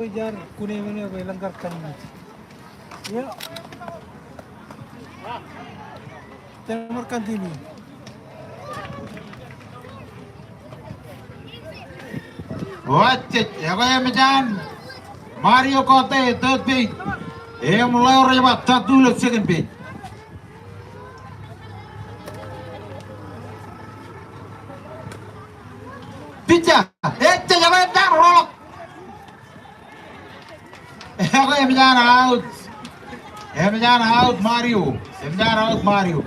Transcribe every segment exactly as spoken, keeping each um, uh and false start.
Jar kune mene bwe lōñ kar continue. Eo. Tōmar continue. Wajjej, ekwe emōj an Mario Kote, third base. Im Laure Eba, Tatu ilo second base. Pitcher, ejjab, ekwe emōj an roḷọk. Ekwe emōj an out. Emōj an out Mario. Emōj an out Mario.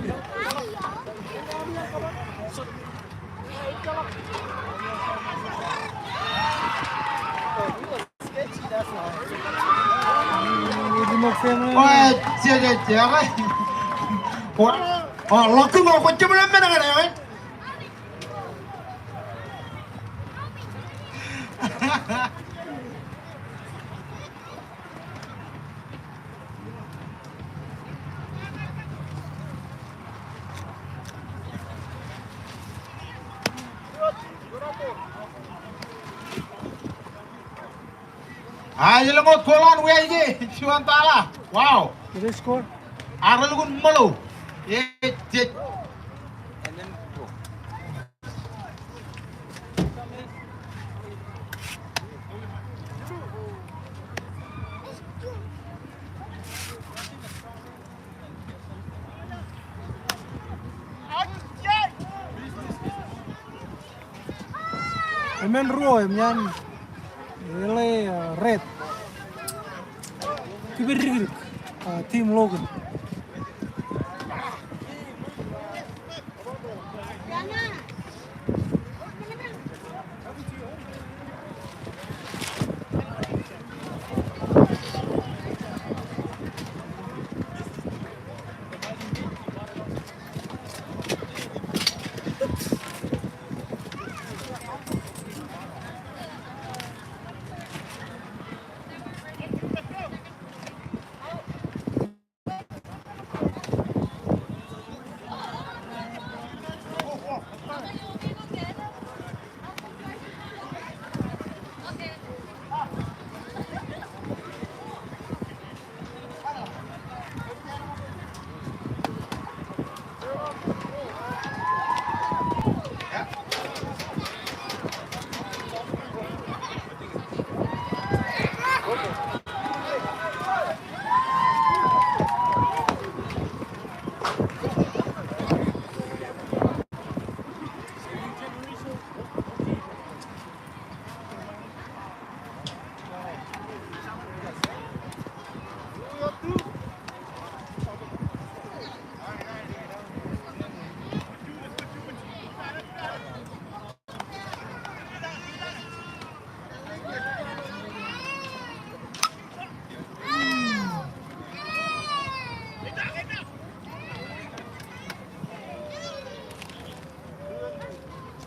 Oi, je, je, je, ekwe. Oi, ḷọk kiiñ eo kwōj jab men ñan ekwe. Ej lōñ wōt goal line, wia ije juon tala. Wow. Ej score. Arelukkuun ṃōḷo. Ej, ej. Emān ruo, emān L A, uh, Red. Kipedikdik, uh, Team Logan.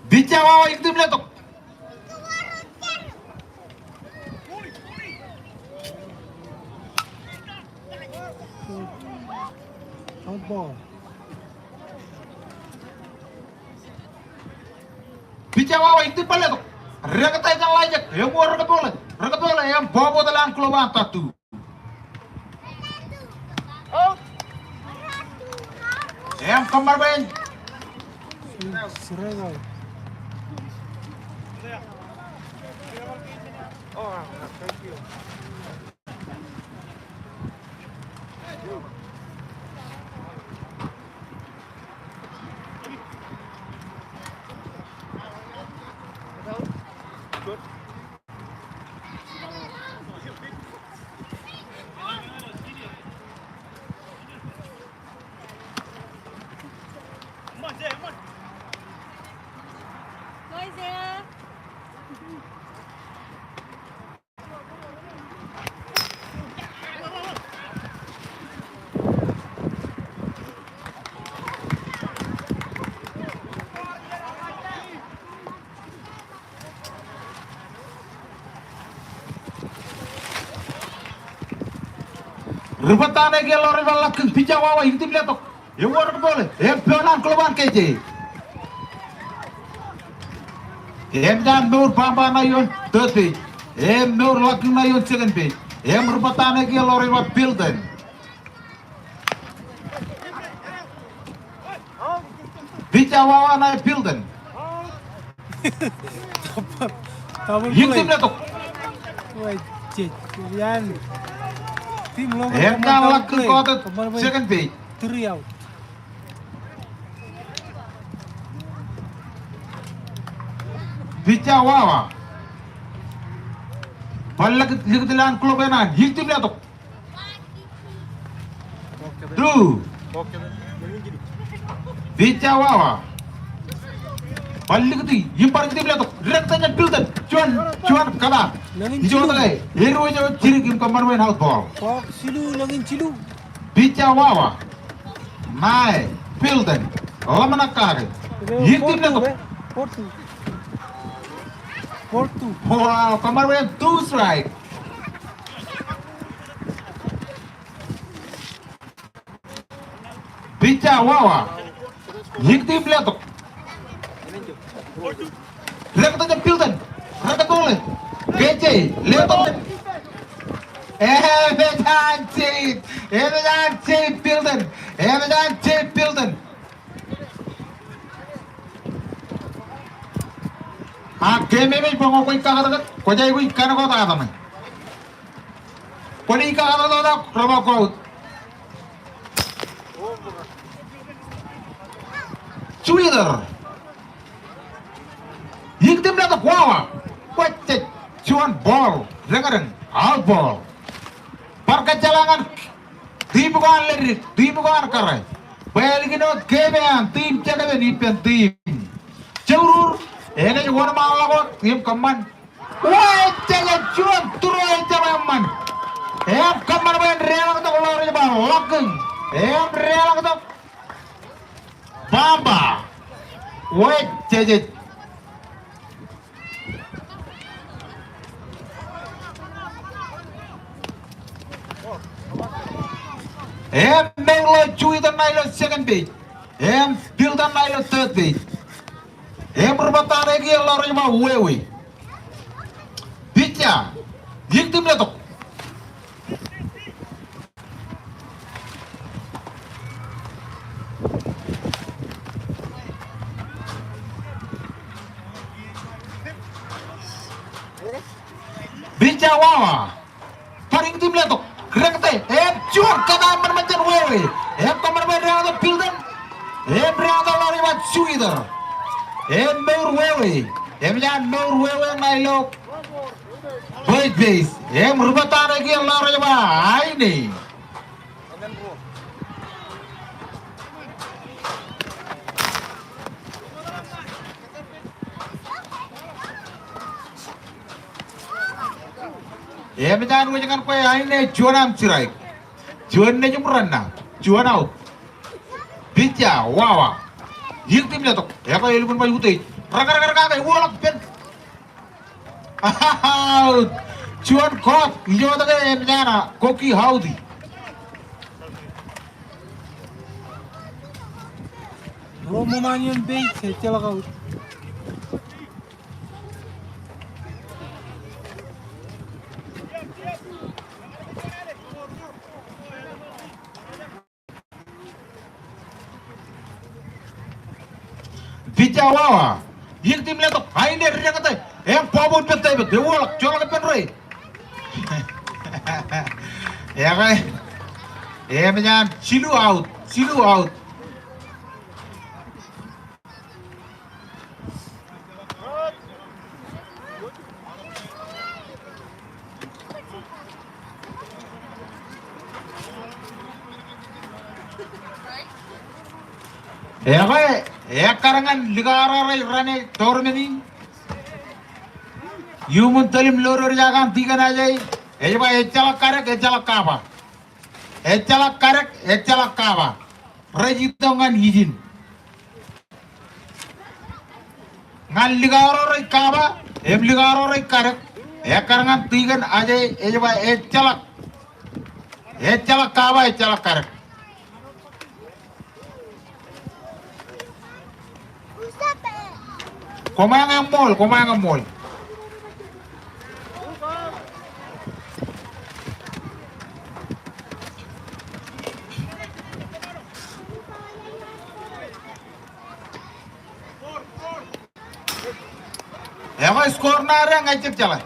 Pitcher wawa ikijjab letok. Out ball. Pitcher wawa ikijjab bar letok. Rekōt ej ḷaijek. Eṃōj rekōt ball e. Rekōt ball e. Im bobot ḷọk an glove an Tatu. Im kōṃṃan bwe en. Strike out. Ri-bat ṇe ke Laure Eba ḷọk kōn pitcher wawa ikijjab letok. Eor ball e, im poon an glove an K J. Im eṃōj an mour baaṃ baaṃ ṇa ioon third base. Im mour ḷọk ṇa ioon second base. Im ri bōttan e kiiō ḷọk rej ba Pilton. Pitcher wawa ṇae Pilton. Double play. Yiktim letok. Wait, jej. Yan. Team logo. Im ñan ḷak kōn kọọte second base. Three out. Pitcher wawa. Bar likūt, likūt ilowaan glove eṇ an. Yiktim letok. Two. Pitcher wawa. Bar likūti, im bar likūti im letok. Rekta jān Pilton. Juon, juon kōtaan. Ijo tōl e. Ewōr jidik im kōṃṃan bwe en out ball. Kọọt jilu, lōñ in jilu. Pitcher wawa. Ṇae Pilton. Ḷōmṇak kake. Yiktim letok. Four two. Four two. Wow, kōṃṃan bwe en two strike. Pitcher wawa. Yiktim letok. Rekta jān Pilton. Rekta kole. Kōjeañ. Letok. Emej an Jade. Emej an Jade Pilton. Emej an Jade Pilton. A game emej bwe ñe kwōj kakōtkōt, kwōj aikuj kanakot ataṃe. Kwōnaaj kakōtkōt, rej ba out. Sweeter. Yiktim letok wawa. Kwōj jej juon ball. Deñdeñ. Out ball. Bar kōjjeḷā ñan team ko an Leddik, team ko an Kōrā. Bwe ālikin wōt game eo an team Jekōb en ippān team Jourur. Enaaj wōnṃaanḷọk wōt im kōṃṃan. Wōj jejej juon turo ejjab eṃṃan. Im kōṃṃan bwe en deḷọñtok ḷọk rej ba ḷọk kōn. Im deḷọñtok. Bamba. Wōj jejej. Im mour ḷọk Sweeter ṇa ilo second base. Im Pilton ṇa ilo third base. Im ri bōttan e kiiō ḷọk rej ba wewe. Pitcher. Yiktim letok. Pitcher wawa. Bar yiktim letok. Rekta. Im juon kōtaan eṃṃan jān wewe. Im kōṃṃan bwe en deḷọñtok Pilton. Im deḷọñtok ḷọk rej ba Sweeter. Im mour wewe. Im jān mour wewe ṇa ilo third base. Im ri bōttan e kiiō ḷọk rej ba Aine. Emej an wōj ñan kwe Aine juon aṃ strike. Juon nejūṃ runnā. Juon out. Pitcher wawa. Yiktim letok. Ekwe elukkuun bar utiej. Rekar rekar kake, ewoḷọk pen. Out. Juon kọọt. Ijo tōl ke emej an Koki Hauti. Ro ṃōṃaan ioon base, ejjeḷọk out. Pitcher wawa. Yiktim letok. Aine deñdeñ. Im bọọb eo pet, pet. Ewoḷọk. Joḷọk ippān ro. Ekwe. Emej an jilu out. Jilu out. Ekwe, ekkar ñan likao ro rej run e tournament in. Iuṃwin tōl im lodo rej akan Tiken Ajay, ej ba ejjeḷọk kadek, ejjeḷọk kaba. Ejjeḷọk kadek, ejjeḷọk kaba. Rej itok ñan ijin. Ñan likao ro rej kaba, im likao ro rej kadek, ekkar ñan Tiken Ajay, ej ba ejjeḷọk. Ejjeḷọk kaba, ejjeḷọk kadek. Koṃeañ eṃṃool, koṃeañ eṃṃool. score ṇa eo ñe ejjab jeḷā.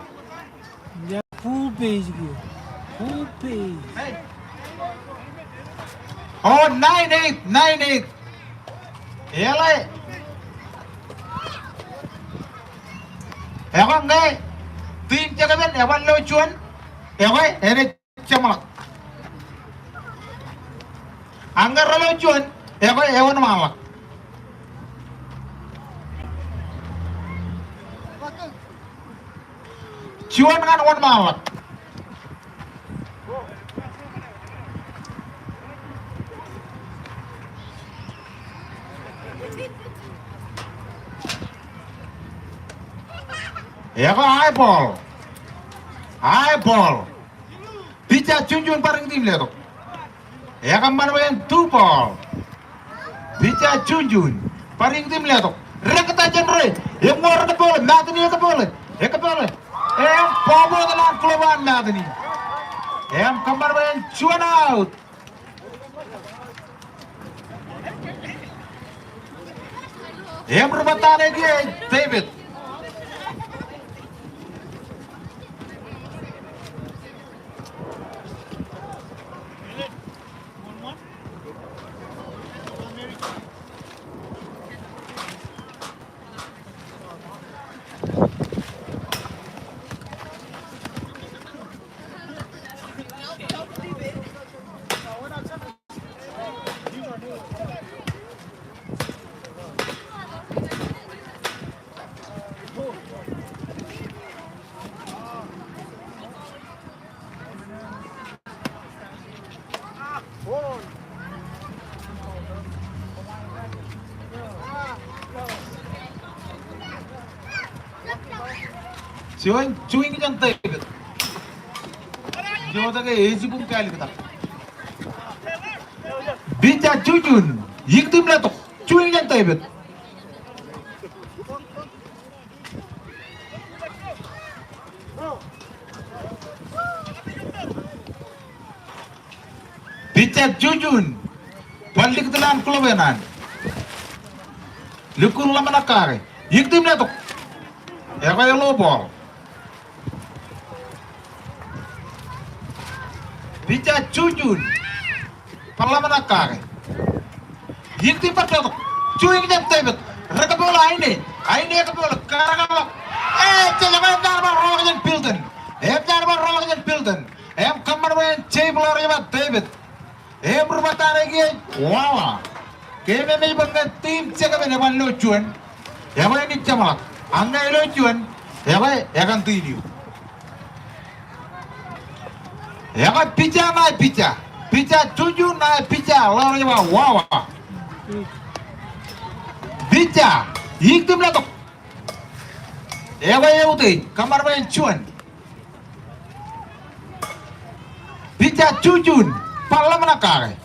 Full page kiiō. Full page. Hey. Oh, nine eight, nine eight. Eḷe. Ekwe ñe team Jekōb eban lo juon. Ekwe enaaj jeṃḷọk. Ak ñe rej lo juon, ekwe ewōnṃaanḷọk. Juon ñan wōnṃaanḷọk. Ekwe ae ball. Ae ball. Pitcher juon juon bar iñtim letok. Ekwe kōṃṃan bwe en two ball. Pitcher juon juon bar iñtim letok. Rekta jān ro. Eṃṃool rekbọọl. Matini ekbọọl. Ekbọọl. Im bọọb eo etal an glove an Matini. Im kōṃṃan bwe en juon out. Im ri bōttan eo kiiō ej David. Juon, swing jān David. Jota ke ej jibūṃ kāliktak. Pitcher juon juon, iñtim letok, swing jān David. Pitcher juon juon. Bar likūt ilowaan glove eo an. Lukkuun ḷōmṇak kake. Iñtim letok. Ekwe low ball. Pitcher juon juon. Bar ḷōmṇak kake. Iñtim bar letok. Swing jān David. Rekbọọl aine. Aine ekbọọl. Karōk ḷọk. Ejjeḷọk, ejjeḷọk, bar roḷọk jān bullpen. Ejjeḷọk, bar roḷọk jān bullpen. Im kōṃṃan bwe en save ḷọk rej ba David. Im ri bōttan eo kiiō ej Wawa. Game eo ej bōk ñe team Jekōb eban lo juon. Ekwe enaaj jeṃḷọk. Ak ñe ej lo juon, ekwe e continue. Ekwe pitcher ṇae pitcher. Pitcher juon juon ṇae pitcher ḷọk rej ba Wawa. Pitcher. Iñtim letok. Ekwe eutiej. Kōṃṃan bwe en juon. Pitcher juon juon. Bar ḷōmṇak kake.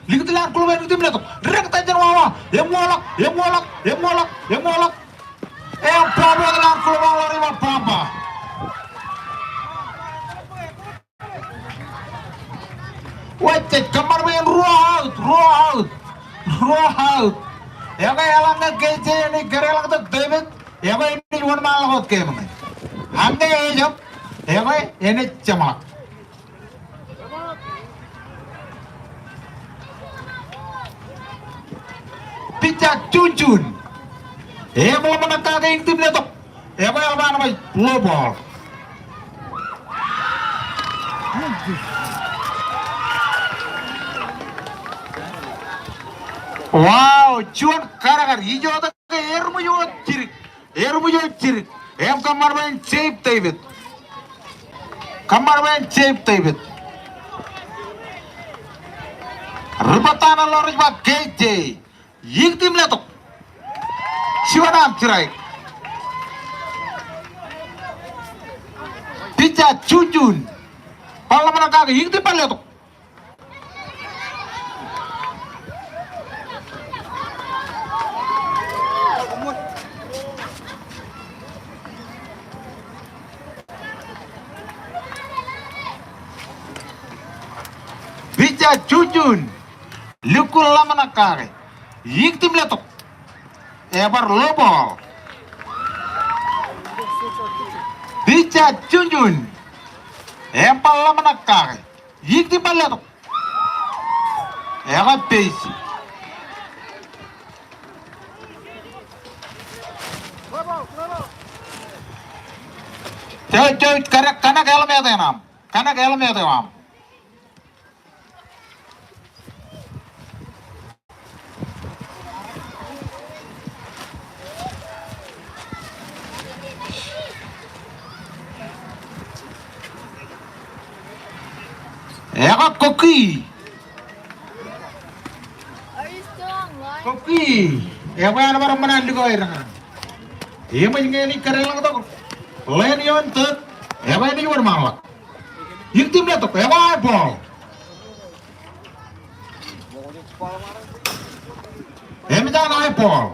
Likūt ilowaan glove eo an, iñtim letok. Rekta jān Wawa. Eṃṃool ḷọk, eṃṃool ḷọk, eṃṃool ḷọk, eṃṃool ḷọk. Im bọọb eo etal an glove an ḷọk rej ba bamba. Wōjjej, kōṃṃan bwe en ruo out, ruo out, ruo out. Ekwe eḷaññe K J enaaj kōdeḷọk tok David, ekwe enaaj wōnṃaanḷọk wōt game ṇe. Ak ñe ejab, ekwe enaaj jeṃḷọk. Pitcher juon juon. Im ḷōmṇak kake, iñtim letok. Ekwe eḷap an baj low ball. Wow, juon kadkad, ijo tok ke eruṃwij wōt jidik. Eruṃwij wōt jidik. Im kōṃṃan bwe en save David. Kōṃṃan bwe en save David. Ri bōttan eo ḷọk rej ba K J. Iñtim letok. Juon arm strike. Pitcher juon juon. Bar ḷōmṇak kake, iñtim bar letok. Pitcher juon juon. Lukkuun ḷōmṇak kake. Iñtim letok. Ebar low ball. Pitcher juon juon. Im bar ḷōmṇak kake. Ikijjeen bar letok. Ekwe base. Jouj, jouj, kanak, kanak helmet eo aṃ. Kanak helmet eo aṃ. Ekwe kokki. Kokki. Ekwe an bar ṃōṇōṇō likao eo raṇ. Eṃōj ñe enaaj kōdeḷọñtok ḷeeṇ ioon third. Ekwe enaaj wōnṃaanḷọk. Ikijjeen letok, ekwe ball. Eṃōj an ball.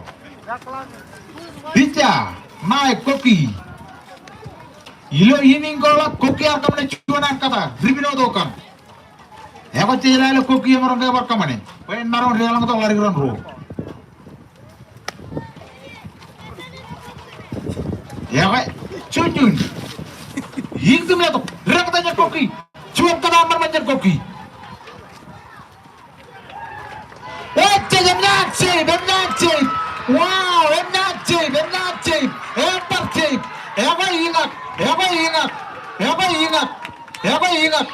Pitcher, Mike Kokki. Ilo inning ko ḷap Kokki ear kōṃṃane juon an kōta, ribin oto kōn. Ekwe jej lale Kokki emaroñ ke bar kōṃṃane. Bwe en maroñ deḷọñtok ḷadik ro. Ekwe, juon juon. Ikijjeen letok. Rōkta jān Kokki. Juon kōta eṃṃan jān Kokki. Ejjab, eṃōj an save, eṃōj an save. Wow, eṃōj an save, eṃōj an save. Eṃṃan save. Ekwe iñak, ekwe iñak, ekwe iñak. Ekwe iñak.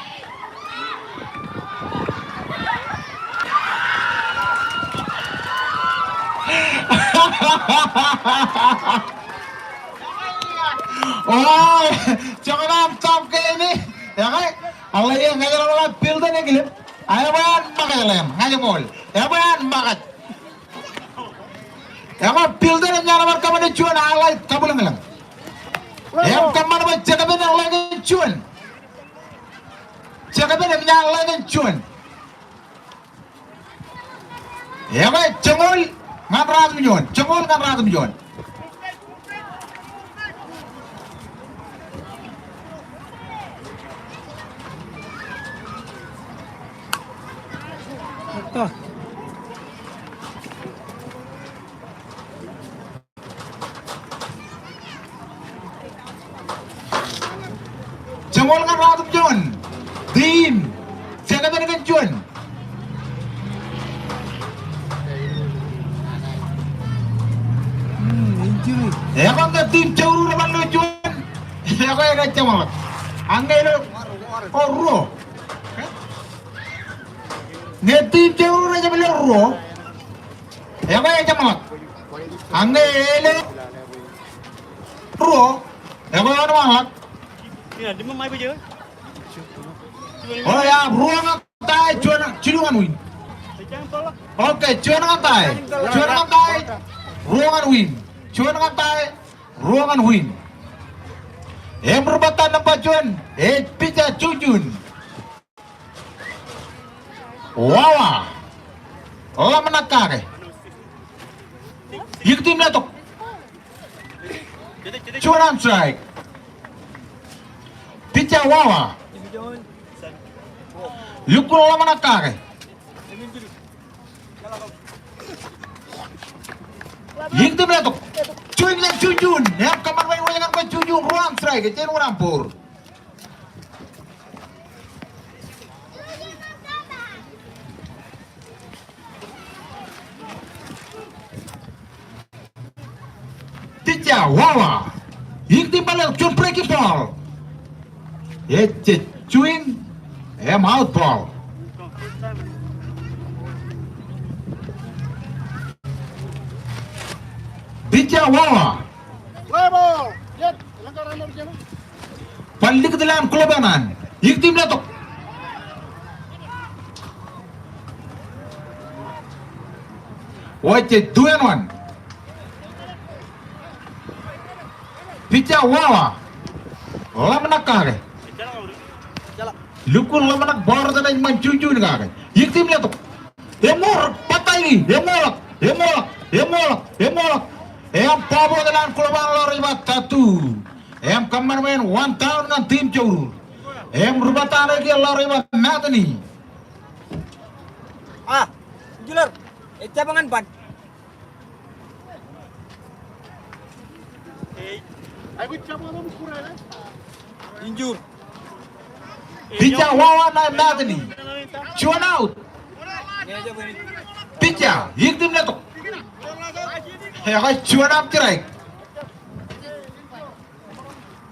O, joñan aṃ top ke eni. Ekwe, aḷe eo ña ij ḷak build-in e kilep. Ekwe an ṃōkaj ḷeeṃ, ña ij ṃool. Ekwe an ṃōkaj. Ekwe build-in e ñan bar kōṃṃane juon highlight kabwilōñlōñ. Im kōṃṃan bwe jekpen eḷḷā kōn juon. Jekpen eṃōj an ḷeeṃ kōn juon. Ekwe joñoul ñan ratimjuon. Joñoul ñan ratimjuon. Joñoul ñan ratimjuon. Team. Jekpen kōn juon. Ekwe ñe team Jourur ebar lo juon. Ekwe ejjeḷọk. Ak ñe ilo, o, ruo. Ñe team Jourur ejjab lo ruo. Ekwe ejjeḷọk. Ak ñe ilo ruo. Ekwe wōnṃaanḷọk. O, ya, ruo ñan tie, juon, jilu ñan win. Okay, juon ñan tie. Juon ñan tie. Ruo ñan win. Juon ñan tie. Ruo ñan win. Im ri bōttan nōṃba juon. Ej pitcher juon juon. Wawa. Ḷōmṇak kake. Ikijjeen letok. Juon an strike. Pitcher Wawa. Lukkuun ḷōmṇak kake. Ikijjeen letok. Swing ḷọk juon juon. Im kōṃṃan bwe ej wōj ñan bwe juon juon, ruo an strike. Jen wōn aṃ ball. Pitcher Wawa. Ikijjeen bar letok, juon breaking ball. Ejjab swing. Im out ball. Pitcher Wawa. Bar likūt ilowaan glove eo ṇe an. Ikijjeen letok. Ojjab, two and one. Pitcher Wawa. Ḷōmṇak kake. Lukkuun ḷōmṇak ball eo ej ṃan juon juon kake. Ikijjeen letok. Eṃool, bōtaiki, eṃoolḷọk, eṃoolḷọk, eṃoolḷọk, eṃoolḷọk. Im bōkbōk ilowaan glove eo an ḷọk rej ba tattoo. Im kōṃṃan bwe en one down ñan team Jourur. Im ri bōttan eo kiiō ḷọk rej ba Matani. A, infielder, ejjab ñan ban. Aikuj jab ñan ban. Pitcher wawa ṇa e Matini. Juon out. Pitcher, iktim letok. Ekwe juon arm strike.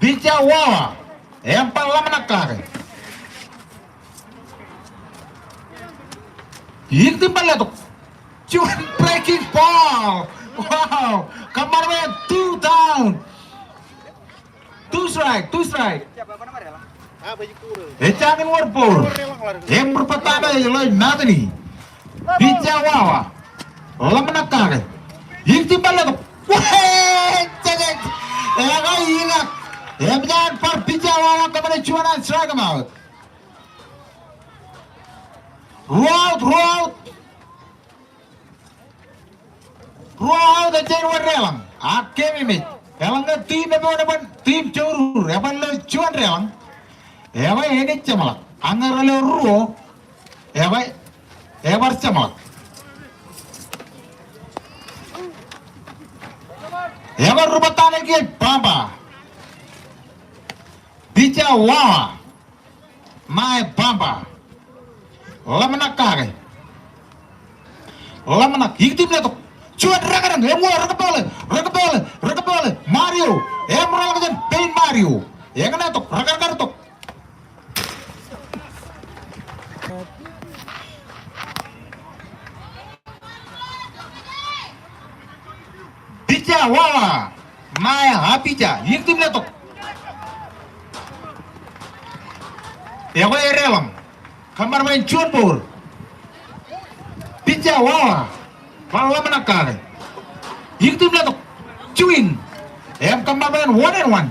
Pitcher wawa. Im bar ḷōmṇak kake. Iktim bar letok. Juon breaking ball. Wow. Kōṃṃan bwe two down. Two strike, two strike. Ejjañin wōr ball. Im ri bōttan eo ej ḷọk Matini. Pitcher wawa. Ḷōmṇak kake. Iktim bar letok. Wee, jekek. Ekwe ikak. Im ej bar pitcher wawa kōṃṃane juon an strike him out. Ruo out, ruo out. Ruo out ej jañin wōr deḷọñ. Ak game im ej. Eḷaññe team eo eban, team Joru, eban lo juon deḷọñ. Ekwe enaaj jeṃḷọk. Ak ñe rej lo ruo. Ekwe, ebar jeṃḷọk. Ekwe ri bōttan eo kiiō ej Pampa. Pitcher wawa. Ṇa e Pampa. Ḷōmṇak kake. Ḷōmṇak, iktim letok. Juon rekdōñ, im wōr, rekbọọle, rekbọọle, rekbọọle. Mario, im roḷọk jān pein Mario. Eñṇe tok, rekar tok. Pitcher wawa. Ṇa e Abija. Iktim letok. Ekwe edeḷọñ. Kōṃṃan bwe en juon ball. Pitcher wawa. Bar ḷōmṇak kake. Iktim letok. Swing. Im kōṃṃan bwe en one and one.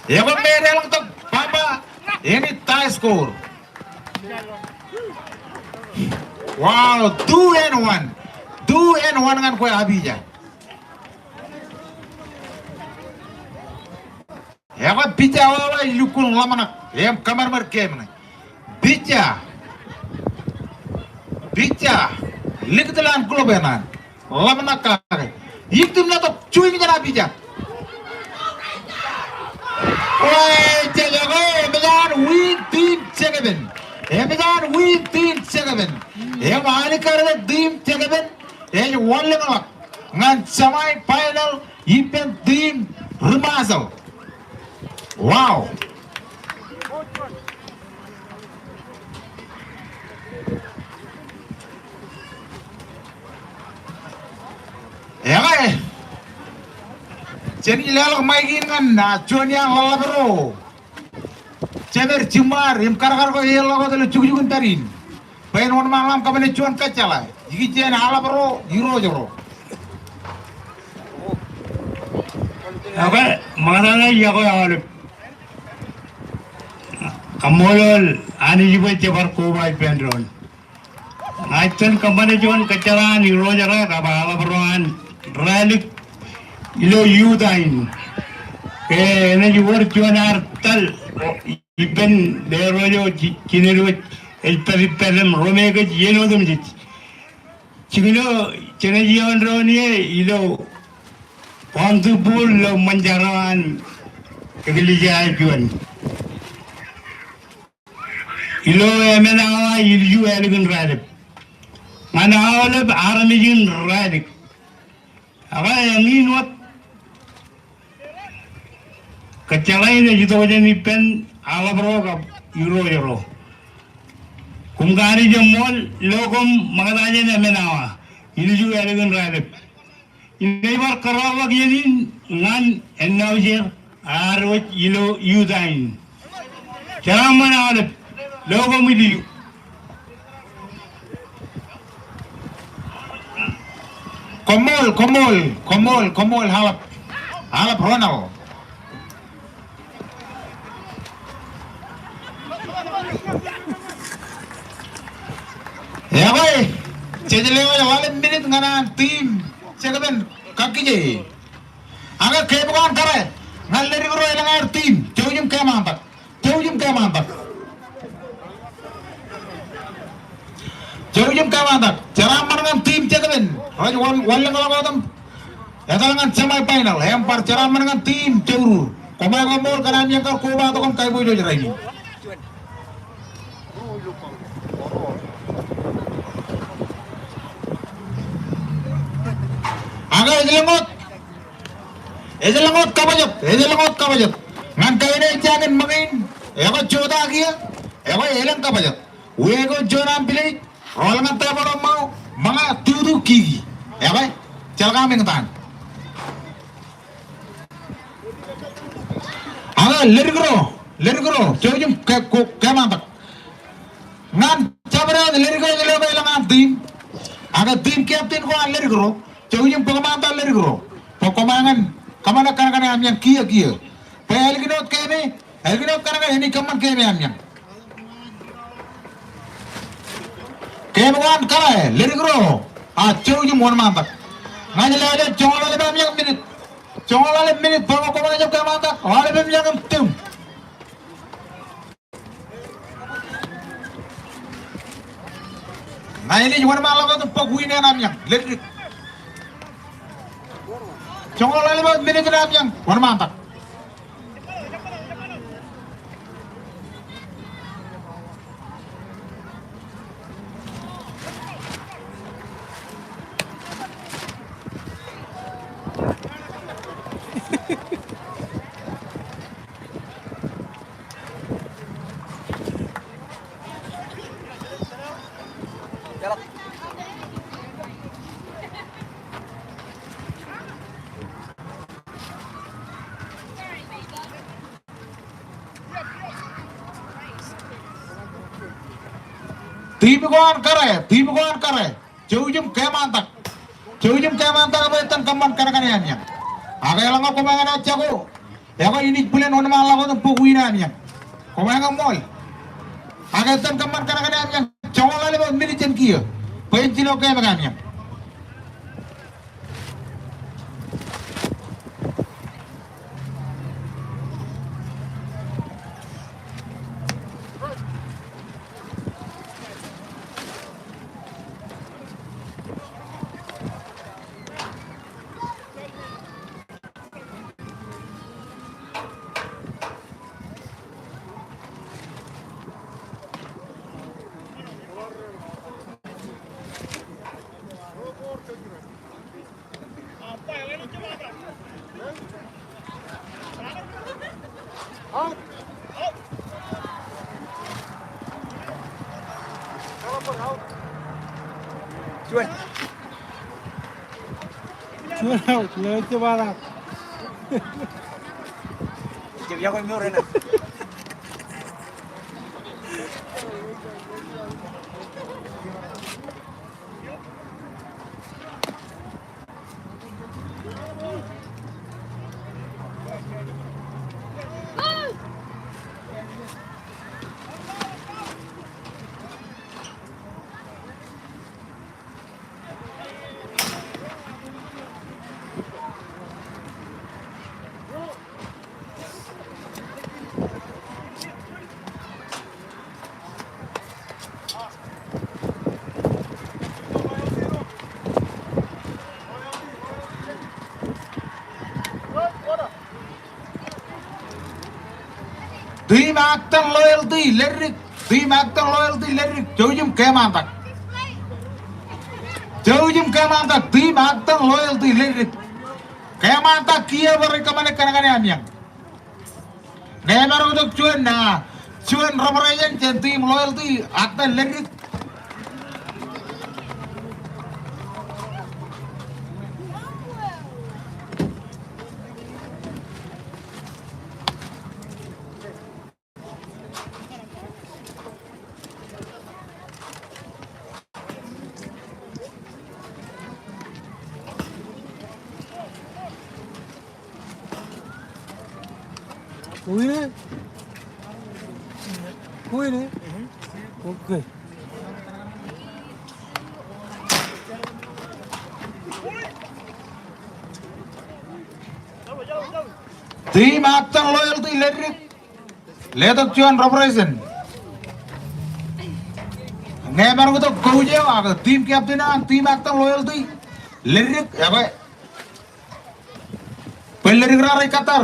Ekwe me edeḷọñ tok Pampa, enaaj tie score. Wow, two and one. Two and one ñan kwe Abija. Ekwe pitcher wawa ej lukkuun ḷōmṇak im kōmānmān game ṇe. Pitcher. Pitcher. Likūt ḷọk an glove eṇ an. Ḷōmṇak kake. Iktim letok, swing jān Abija. Wee, jekek, ekwe emōj an win team Jekōben. Emōj an win team Jekōben. Im alikkar eo team Jekōben ej wanlōñḷọk ñan semi final ippān team Ri Ṃajeḷ. Wow. Ekwe, jen leḷọk mic in ñan, ah, juon iaan ḷōḷḷap ro. Jemed, jiṃṃaad im kadkad ko eḷḷọk wōt ilo jukjuk in pād in. Bwe en wōnṃaanḷọk im kōṃṃane juon kōjjeḷā. Ikijjien aḷap ro, irooj ro. Ekwe, ṃaktata iọkwe aolep. Kaṃṃoolol Anij bwe jebar koba ippān doon. Ña ij itōn kōṃṃane juon kōjjeḷā an irooj ro kab aḷap ro an Rālik ilo youth in. Ke enaaj wōr juon ad tōl ippān lerooj eo ji-, jined wōj ej pād ippād im ro me kōj iien otemjej. Jikino jenaaj iọkwe doon ie ilo bounty ball ilo ṃōn jar eo an eklejia eo juon. Ilo emān awa ilju ālikin Rālik. Ñan aolep armej in Rālik. Ak eñin wōt kōjjeḷā in ej itok jān ippān aḷap ro kab irooj ro. Koṃ kaṇe jeṃṃool ilo koṃ ṃokta jān emān awa ilju ālikin Rālik. Inaaj bar kōrọọl ḷọk iien in ñan announcer ad wōj ilo youth in. Jeraaṃṃan aolep, lo koṃ ilju. Koṃṃool, koṃṃool, koṃṃool, koṃṃool, aḷap. Aḷap Ronald. Ekwe, jej lewōj ḷalem minit ñan an team Jekōben kakkije. Ak ke bōk an kōrā ñan ledik ro elōñ aer team, jouj im kōmaantak. Jouj im kōmaantak. Jim Kemantak, jeraaṃṃan ñan team Jekpen. Rej wōn, wōnḷọk ḷọk wōt im etal ñan semifinal. Im bar jeraaṃṃan ñan team Jourur. Koṃ ej ṃool kōn amieañ kar kobatok im kaiboojoj rainin. Ak ej lōñ wōt. Ej lōñ wōt kabōjot. Ej lōñ wōt kabōjot. Ñan kain eo ej jañin ṃōñā in. Ekwe jota kiiō. Ekwe elōñ kabōjot. Wāween ko juon aṃ pilej. Rool ñan tebōḷ eo ṃōñā, ṃōñā tutu kiki. Ekwe, jeḷā kaṃ eñtaan. Ak leddik ro, leddik ro, jouj im ke, ko, kemantak. Ñan jabdewōt leddik ro ej lo ke elōñ an team. Ak team captain ko an leddik ro, jouj im bōk ṃaantak leddik ro. Bwe koṃ ñan, kōṃṃane kōnkan eo amieañ kiiō kiiō. Bwe ālikin wōt keme, ālikin wōt kōnkan eo enaaj kōṃṃan keme amieañ. Keme ko an kōrā, leddik ro, a jouj im wōnṃaantak. Ña ij lale joñoul ḷalem amieañ minit. Joñoul ḷalem minit, bwe koṃ jab kemantak, ḷalem amieañ im tūṃ. Ña inaaj wōnṃaanḷọk wōt im bōk win eo an amieañ, leddik. Joñoul ḷalem wōt minit eo an amieañ, wōnṃaantak. Team ko an kōrā, team ko an kōrā. Jouj im kemantak. Jouj im kemantak bwe iten kōṃṃan kōnkan eo amieañ. Ak eḷaññe koṃ ñan ejako, ekwe inaaj bōlen wōnṃaanḷọk wōt im bōk win eo amieañ. Koṃ ñan ṃool. Ak iten kōṃṃan kōnkan eo amieañ. Joñoul ḷalem wōt minit jān kiiō. Bwe en jino keme ko amieañ. Juon. Juon out, lewōj jab aḷap. Jab yokwe mour eo. Team Aktōn Loyalty, leddik. Team Aktōn Loyalty, leddik. Jouj im kemantak. Jouj im kemantak. Team Aktōn Loyalty, leddik. Kemantak kiiō bwe rej kōṃṃane kōnkan eo amieañ. Ñe emaroñ tok juon, ah, juon represent jān team Loyalty, Aktōn, leddik. Kuine? Kuine? Okay. Team Aktōn Loyalty, leddik. Letok juon represent. Ñe emaroñ itok coach eo ak team captain eo an team Aktōn Loyalty, Leddik, ekwe. Bwe Leddik raar ej kōttar.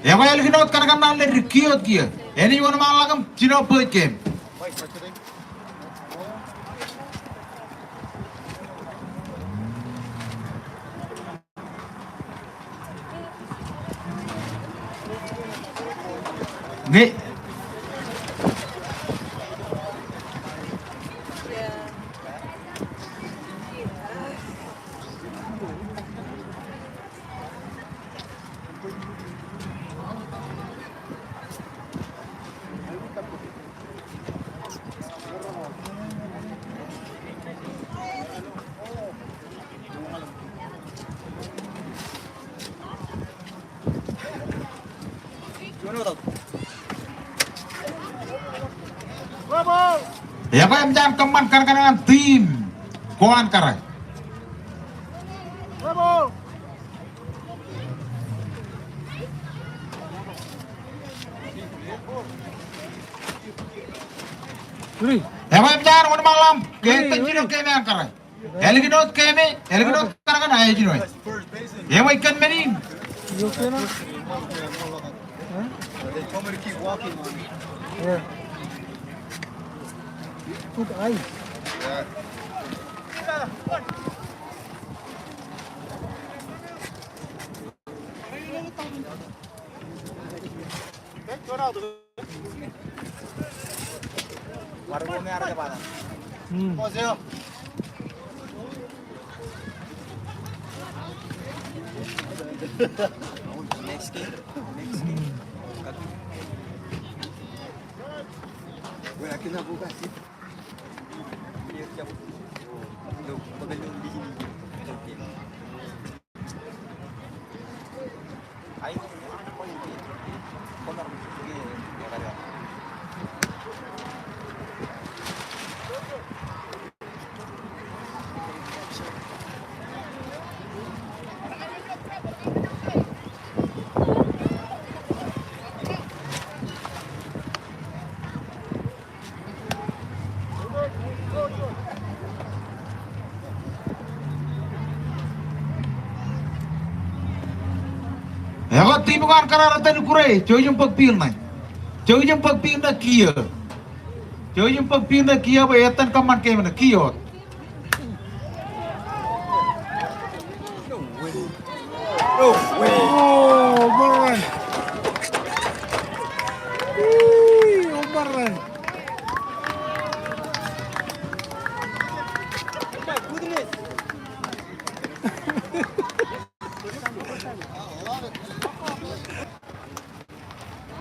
Ekwe ālikin wōt kankan ṇe an Leddik, kiiō wōt kiiō. Enaaj wōnṃaanḷọk im jino bōjjāān. Ñe Ekwe eṃōj an kōṃṃan kankan an team ko an kōrā. Ekwe eṃōj an wōnṃaanḷọk ke etan jino game eo an kōrā. Ālikin wōt game, ālikin wōt kankan eo ej jino. Ewi kōn men in. Huh? They told me to keep walking on it. Yeah. Put ice. Yeah. Hmm. Next game. Next game. Hmm. Ekwe team ko an kōrā retten ikkure, jouj im bōk field ṇe. Jouj im bōk field ṇe kiiō. Jouj im bōk field ṇe kiiō bwe etan kōṃṃan game ṇe kiiō. No way. Oh, home run. Wee, home run. Oh my goodness.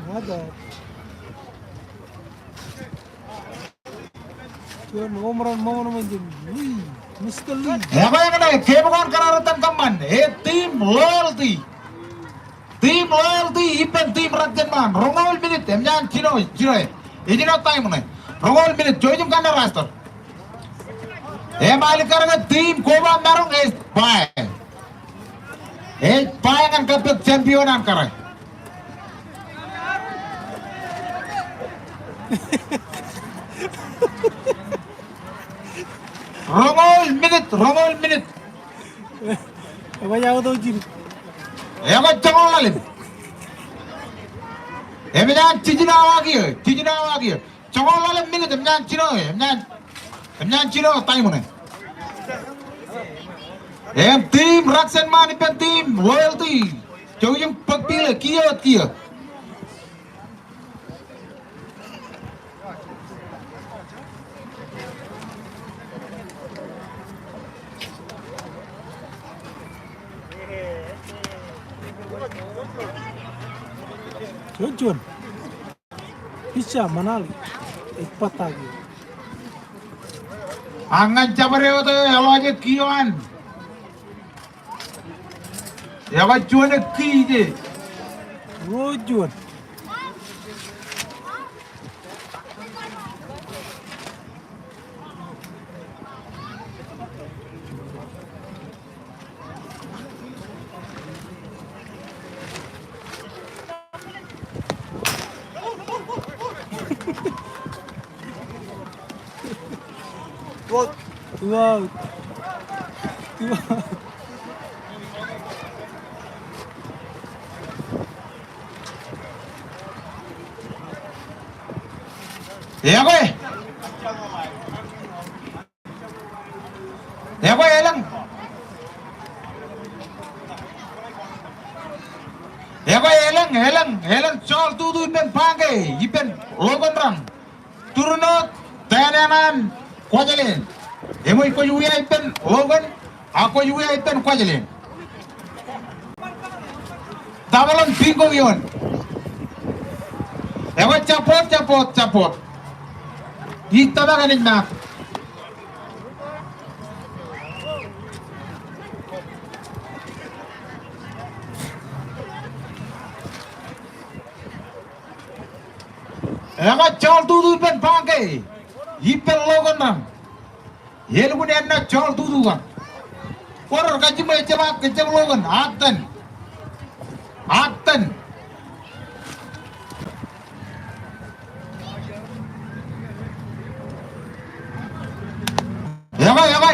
What the? Juon home run ṃōṇōṇō jān Lee, Mister Lee. Ekwe eñṇe, game ko an kōrā retten kōṃṃan, e team Loyalty. Team Loyalty ippān team Rakjenṃaan, roñoul minit, eṃōj an jino, jino, ejino time ṇe. Roñoul minit, jouj im kanne roster. Im ālikkar ke team koba maroñ ej bye. Ej bye ñan kappok champion an kōrā. Roñoul minit, roñoul minit. Ekwe joñoul ḷalem. Eṃōj an jiljino awa kiiō, jiljino awa kiiō. Joñoul ḷalem minit, eṃōj an jino, eṃōj an, eṃōj an jino time ṇe. Im team Rakjenṃaan ippān team Loyalty. Jouj im bōk field ṇe kiiō, kiiō. Juon, juon. Pitcher Manali ej bōttak eō. Ak ñan jabdewōt eo eḷọk ej kiiō an. Ekwe juon e kiije. Ruo juon. Wow. Wow. Ekwe. Ekwe elōñ. Ekwe elōñ, elōñ, elōñ joḷ tutu ippān Bangke, ippān Logan raṇ. Tūrnoot, tōneṇ an Kuwajleen. Eṃōj kwōj wia ippān Logan, ak kwōj wia ippān Kuwajleen. Double eo, bingo ioon. Ekwe jab bōd, jab bōd, jab bōd. Ij tōmak enaaj maak. Ekwe joḷ tutu ippān Bangke, ippān Logan raṇ. Elukkuun eṇ ṇe joḷ tutu kaṇ. Kwōj kajjiṃwe ejjab ak, ejjab Logan, ak tōn. Ak tōn. Ekwe, ekwe.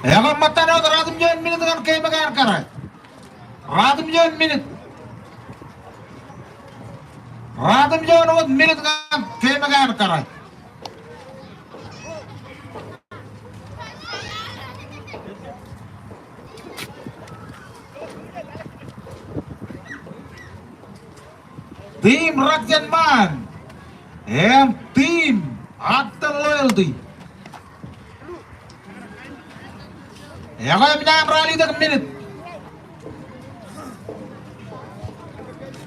Ekwe ṃōttan wōt ruatimjuon minit ñan game eo an kōrā. Ruatimjuon minit. Ruatimjuon wōt minit ñan game eo an kōrā. Team Rakjān ṃaan im team Attan Loyalty. Ekwe eṃōj an ralitōk minit.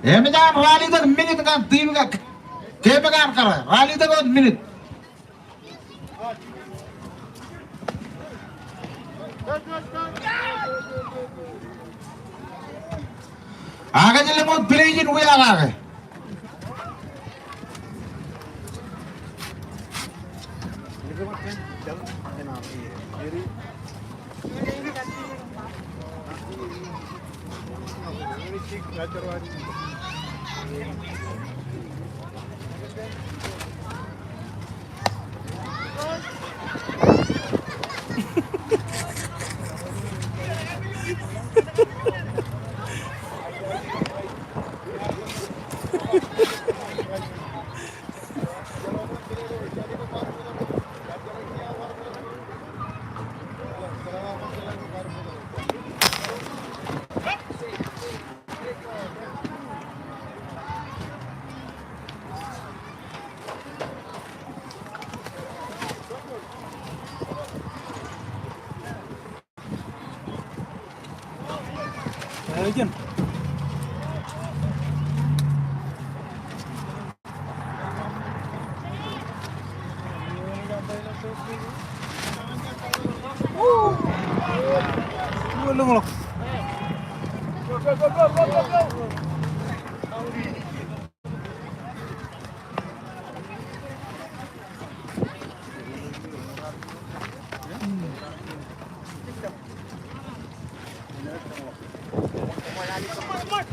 Eṃōj an ralitōk minit ñan team eo an kōrā. Ralitōk wōt minit. Ak ej lōñ wōt play in wia kake. Lōñḷọk.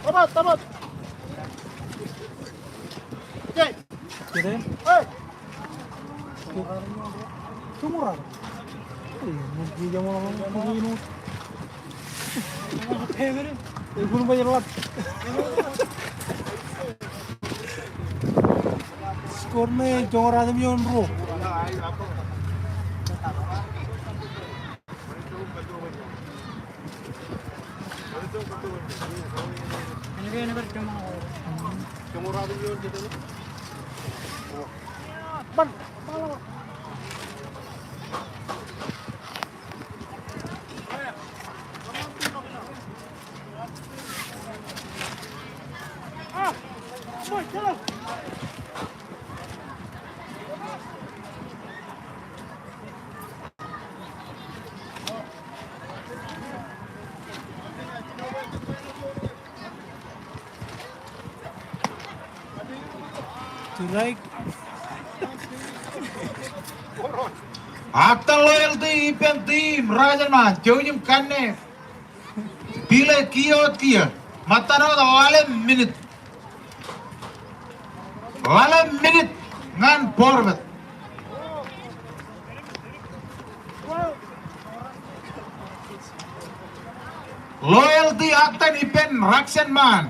Tabat, tabat. Jai. Jai. Hey. Score ṇe joñoul ratimjuon ruo. Strike. Ak etan Loyalty ippān team Rajenman, jouj im kanne. Pile kiiō wōt kiiō. Ṃōttan wōt lale minit. Lale minit ñan forward. Loyalty ak etan ippān Rajenman.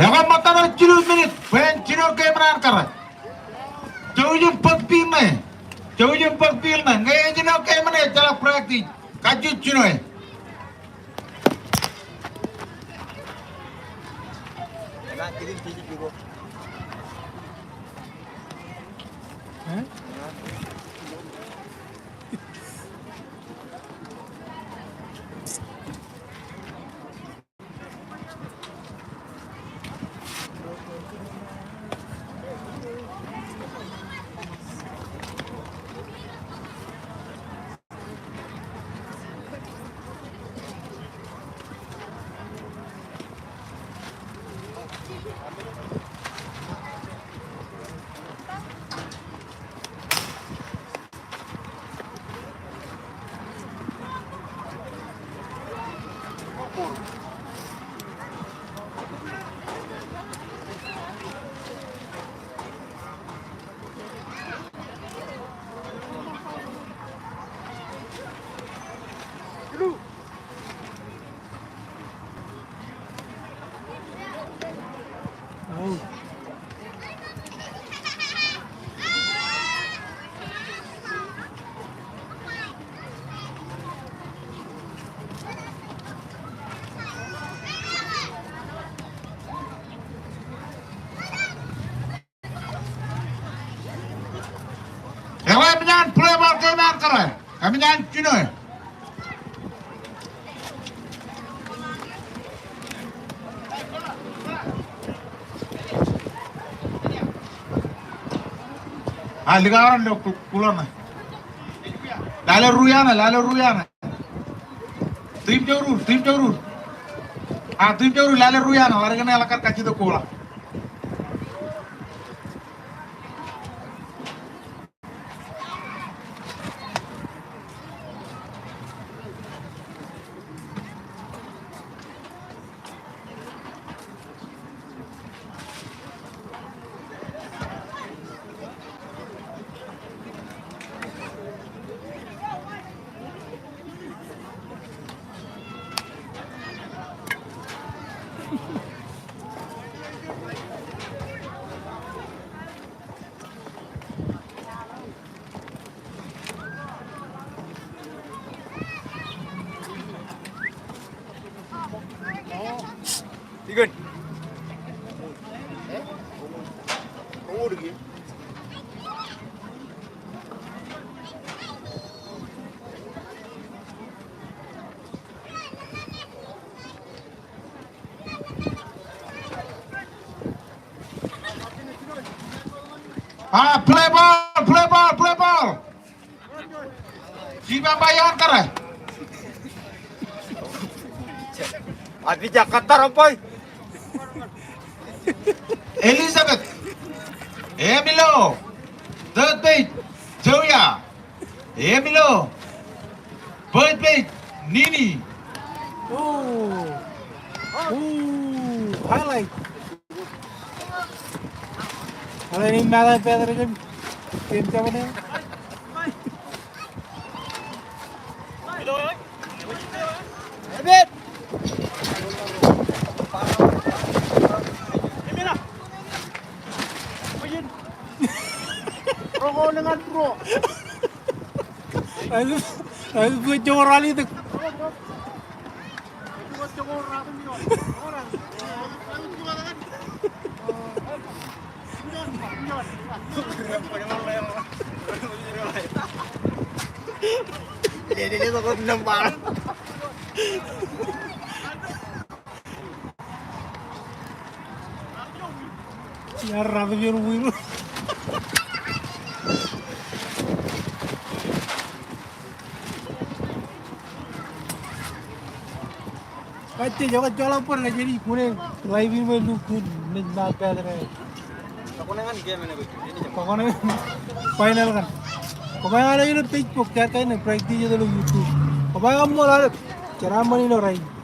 Ekwe ṃōttan wōt jilu minit bwe en jino game eo an kōrā. Jouj im bōk field ṇe. Jouj im bōk field ṇe. Ñe ejino game ṇe ejjeḷọk practice. Kajju jino e. Ekwe emōj an play ball game eo an kōrā. Emōj an jino e. A, likao ro ilo ku-, kuḷo ṇe. Lale ruo iaan e, lale ruo iaan e. Team Jọrur, team Jọrur. A, team Jọrur, lale ruo iaan e, bar kōn eḷak kar kajjitōk kuḷa. Ikōn. Ah, play ball, play ball, play ball. Jiba ba iaan kōrā. Abija katar abai. Elizabeth. Emilo. Third base. Joya. Emilo. First base. Nini. Oh. Oh. Highlight. Highlight in Malay Pathare game. Game seven. Azu, azu, bwe joñoul ralitōk. Iar ratimjuon wiin. Kajjej, ekwe joḷọk bar kajjej ej kune live in ṃōk lukkuun naaj maat pād ṇe. Kọkọneeṇ final kaṇ. Koba ñan ilo Facebook, jar kain ṇe practice ilo YouTube. Koba ñan ṃool aolep, jeraaṃṃan ilo rainin.